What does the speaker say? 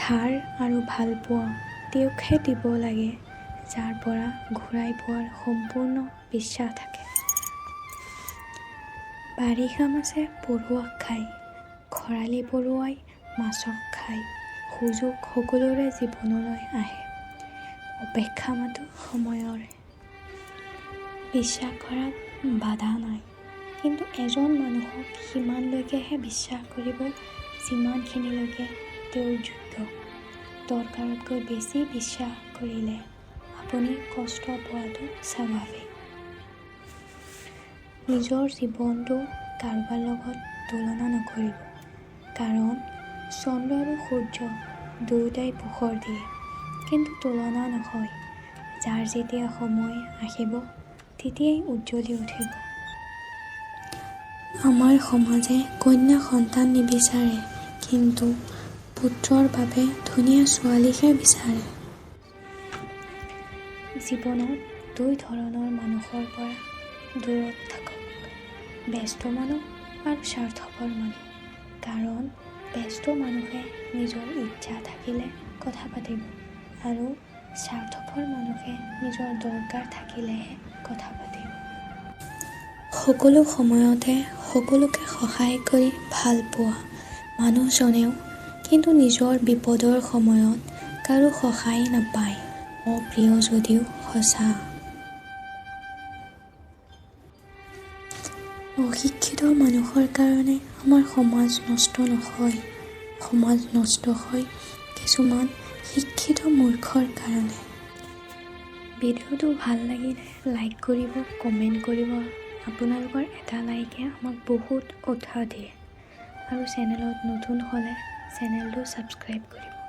ধাৰ আৰু ভালপোৱা তেওঁকহে দিব লাগে, যাৰ পৰা ঘূৰাই পোৱাৰ সম্পূৰ্ণ বিশ্বাস থাকে। বাৰিষা মাছে পৰুৱাক খায়, খৰালি পৰুৱাই মাছক খায়। সুযোগ সকলোৰে জীৱনলৈ আহে, অপেক্ষা মাথোঁ সময়ৰ। বিশ্বাস কৰাত বাধা নাই, কিন্তু এজন মানুহক সিমানলৈকেহে বিশ্বাস কৰিব যিমানখিনিলৈকে তেওঁৰ যোগ্য। দৰকাৰতকৈ বেছি বিশ্বাস কৰিলে আপুনি কষ্ট পোৱাটো স্বাভাৱিক। নিজৰ জীৱনটো কাৰোবাৰ লগত তুলনা নকৰিব, কাৰণ চন্দ্ৰ আৰু সূৰ্য দুয়োটাই পোহৰ দিয়ে, কিন্তু তুলনা নহয়। যাৰ যেতিয়া সময় আহিব, তেতিয়াই উজ্জ্বলি উঠিব। আমাৰ সমাজে কন্যা সন্তান নিবিচাৰে, কিন্তু পুত্ৰৰ বাবে ধুনীয়া ছোৱালীহে বিচাৰে। জীৱনত দুই ধৰণৰ মানুহৰ পৰা দূৰত থাকক, ব্যস্ত মানুহ আৰু স্বাৰ্থপৰ মানুহ। কাৰণ ব্যস্ত মানুহে নিজৰ ইচ্ছা থাকিলে কথা পাতিব আৰু স্বাৰ্থপৰ মানুহে নিজৰ দৰকাৰ থাকিলেহে কথা পাতিব। সকলো সময়তে সকলোকে সহায় কৰি ভাল পোৱা মানুহজনেও কিন্তু নিজৰ বিপদৰ সময়ত কাৰো সহায় নাপায়। অপ্ৰিয় যদিও সঁচা। অশিক্ষিত মানুহৰ কাৰণে আমাৰ সমাজ নষ্ট নহয়, সমাজ নষ্ট হয় কিছুমান শিক্ষিত মূৰ্খৰ কাৰণে। ভিডিঅ'টো ভাল লাগিলে লাইক কৰিব, কমেণ্ট কৰিব। আপোনালোকৰ এটা লাইকে আমাক বহুত উৎসাহ দিয়ে আৰু চেনেলত নতুন হ'লে চেনেলটো ছাবস্ক্ৰাইব কৰিব।